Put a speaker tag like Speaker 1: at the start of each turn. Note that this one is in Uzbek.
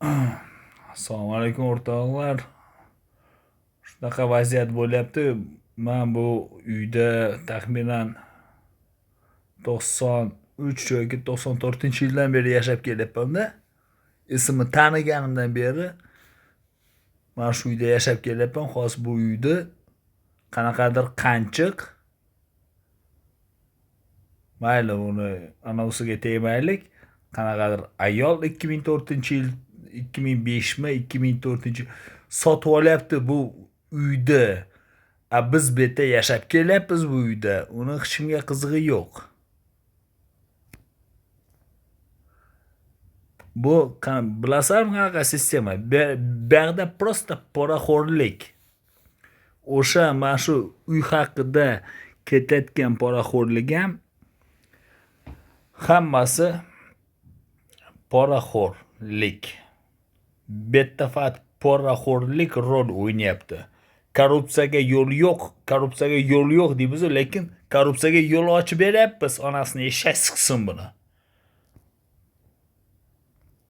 Speaker 1: Assalomu alaykum, o'rtoqlar. Shunaqa vaziyat bo'lyapti. Man bu uyda taxminan 93 yoki 94-yildan beri yashab kelyapman-da. Esimni taniganimdan beri mana shu uyda yashab kelyapman. Hozir bu uyni qanaqadir qanchiq, mayli, uni anavisiga tegmaylik. Qanaqadir ayol 2004-yil, 2005mi, 2004 sotib olyapti bu uyni. A biz bu yerda yashab kelyapmiz bu uyda. Uni hech kimga qizig'i yo'q. Bu bilasizlarmi qanaqa sistema? Bu yoqda просто poraxo'rlik. O'sha mana shu uy haqida ketayotgan poraxo'rlik ham hammasi poraxo'rlik. Bu yerda faqat poraxo'rlik rol o'ynayapti. Korrupsiyaga yo'l yo'q, korrupsiyaga yo'l yo'q deymiz, lekin korrupsiyaga yo'l ochib beryapmiz. Onasini eshak siqsin buni.